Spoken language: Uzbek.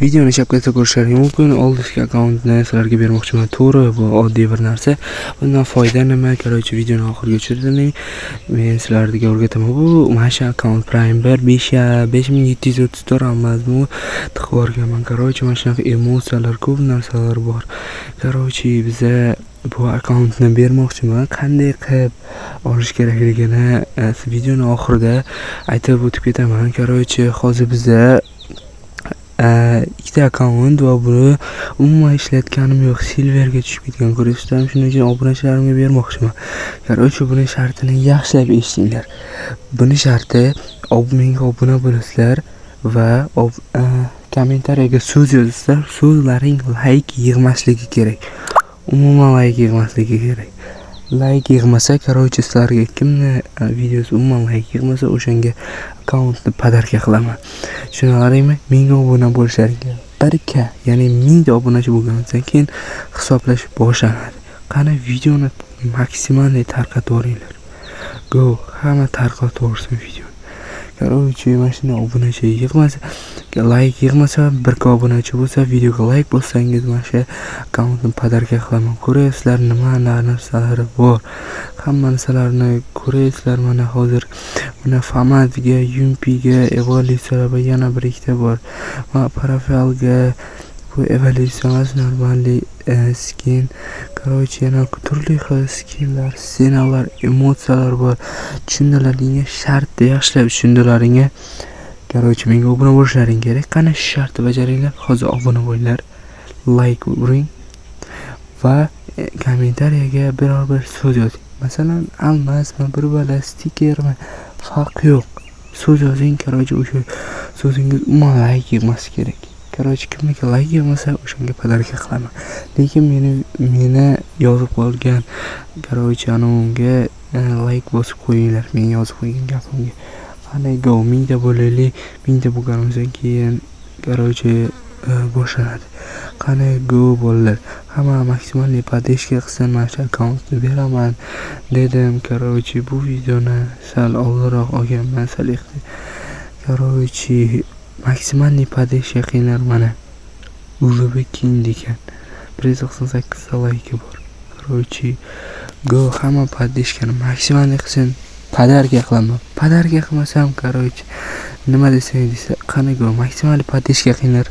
Videoni shapkasida ko'rishlaring mumkin. Oldingi akkauntni sizlarga bermoqchiman. To'g'ri, bu oddiy bir narsa. Bundan foyda nima? Короче, videoni oxirigacha ko'ring. Men sizlarga o'rgataman. Bu mana shu akkaunt Prime 1 5734 алмаз tiqib yuborganman. Короче, mana shunaqa emotsiyalar, ko'p narsalar bor. Короче, biza bu akkauntni bermoqchiman. Qanday qilib olish kerakligini videoni oxirida aytib o'tib ketaman. Короче, hozir biza ikkita akkaunt va buni umuman ishlatganim yo'q. Silverga tushib ketgan, ko'ryapsizlar. Shuning uchun obunachilarimga bermoqchiman. Короче, buni shartini yaxshilab eshitinglar. Buni sharti: menga obuna bo'lasizlar va kommentariyaga so'z yozasizlar. So'zlaring layk yig'masligi kerak. Umuman layk yig'masligi kerak. Layk yig'masa, короче, sizlarga kimni videosi umuman layk yig'masa, o'shanga akkauntni подарка qilaman. Tushunalaringmi? Menga obuna bo'lishlaringga 1K, ya'ni 1000 ta obunachi bo'lgandan keyin hisoblash boshlanadi. Qani, videoni максимальный tarqatib yuboringlar. Go, hamma tarqatib yuborsin videoni. Короче, mana shunday obunachi yig'masa, layk yig'masa, 1K obunachi bo'lsa, videoga layk bossangiz, mana shu akkauntni подарка qilaman. Ko'ryapsizlar, nima narsalari bor. Hamma narsalarni ko'ryapsizlar. Mana hozir mana Famadga, UMPga evolyutsiyalar va yana bir ikkita bor. Va profilga bu evolyutsiya emas, нормальный skin. Короче, yana turli xil skinlar, scenalar, emotsiyalar bor. Tushundilaringga shartni yaxshilab tushundilaringga. Короче, menga obuna bo'lishlaring kerak. Qani, shu shartni bajaringlar. Hozir obuna bo'linglar. Layk uring va kommentariyaga biror bir so'z yozing. Masalan, almasmi, bir bala stikermi, farqi yo'q. So'z yozing, короче, o'sha so'zingiz umuman layk yig'masi kerak. Короче, kimniki layk yig'masa, o'shanga подарка qilaman. Lekin meni yozib qolgan, короче, anavunga layk bosib qo'yinglar, men yozib qo'ygan gapimga. Qani, go, 1000 ta bo'laylik. 1000 ta bo'lganimizdan keyin, короче, boshlanadi. Qani, go, bolalar. Hamma максимальный поддержка qilsin, mana shu akkauntni beraman dedim. Короче, bu videoni sal oldinroq olganman, sal. Короче, максимальный поддержка qilinglar mana. UVB King degan. 198 ta layki bor. Короче, go, hamma поддержка ni максимальный qilsin. Подарка qilaman. Подарка qilmasam, короче, nima desang desa, qani, go, максимальный поддержка qilinglar.